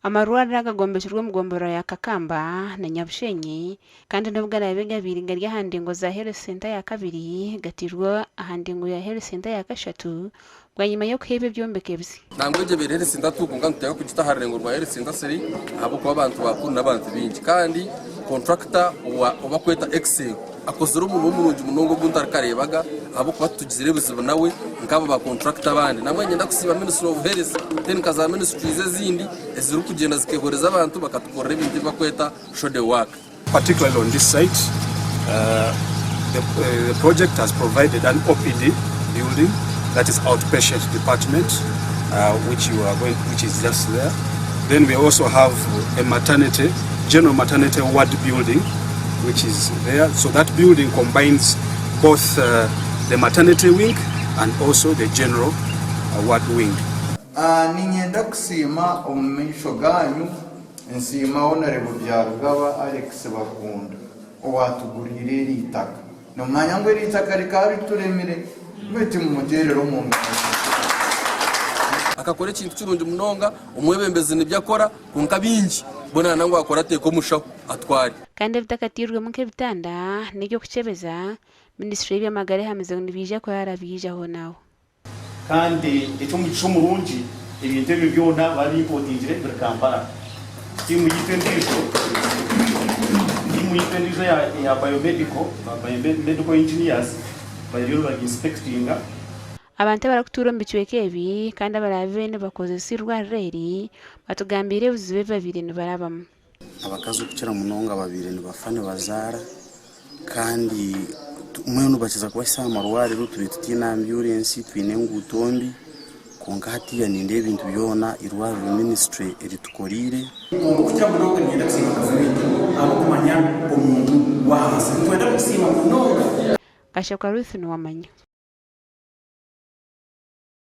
Amarwariro aga gombekirwe omu gomborora ya Kakamba na Nyabushenyi kandi n'obu garaabe gabaire gari aha ndengo za Health Centre ya kabiri, gatairwe aha ndengo ya Health Centre ya kashatu bwanyima y'okuheebwa ebyombeko ebisya. Nangwa egyo ebaire Health Centre tu kwonka nituteekwa kugita aha rurengo rwa Health Centre siri ahabw'okuba abantu ba kunu n'abantu baingi kandi kontrakita ou bakweta Excel akozire omurimo murungi munonga ogu ntarikareebaga ahabw'okuba titugizire ebizibu nawe nk'abo ba kontrakita abandi. Nambwenu niinyenda kusiima Ministry of Health then nka za ministries ezindi ezirikugyenda zikeehoreza abantu bakatukorera ebintu ebi bakweta shoddy work. Particularly on this site, the, the project has provided an OPD building, that is outpatient department, which you are going, which is just there. Then we also have a maternity, general maternity ward building, which is there. So that building combines both the maternity wing and also the general ward wing. Niinyenda kusiima omu maisho gaanyu Nsiima Honarebo Byarugaba Alex Bakunda owatuguriire eri itaka. Nomanya ngu eri itaka rikaba rituremire, beitu mumuteerere omu ngaro. Akakora ekintu kirungi munonga, omwebembezi nibyo akora, kwonka baingi bo nana ngu akore ateeke omushaho atware. Kandi ebitakatiirwemu nk'ebitanda n'eby'okukyebeza, minisiture y'eby'amagara ehamize ngu nibiija kurara biija ahonaaho. Kandi eky'omugisha omurungi ebintu ebyo byona baabimpotingire biri Kampala. Tiimu yaitu endiijo tiimu yaitu endiijo eya eya biomedical, ba biomedical engineers bariyo nibabi-inspectinga. Abantu abarikutuura omu bicweka ebi kandi abaraabe nibakozesa eirwariro eri batugambiire ebizibu ebi babaire nibarabamu. Abakazi okukira munonga babaire nibafa nibazaara kandi mbwenu bakiza kubahitsya aha marwariro tubaire tutaine ambyurensi twine enguuto mbi kwonka hatiiya nindeeba ebintu byona eirwariro minisitule eritukoreire. Okukira munonga niinyenda kusiima gavumenti ahabw'okumanya omuntu w'ahansi. Nitwenda kukusiima munonga. Kashakwa Ruth Nuwamanya.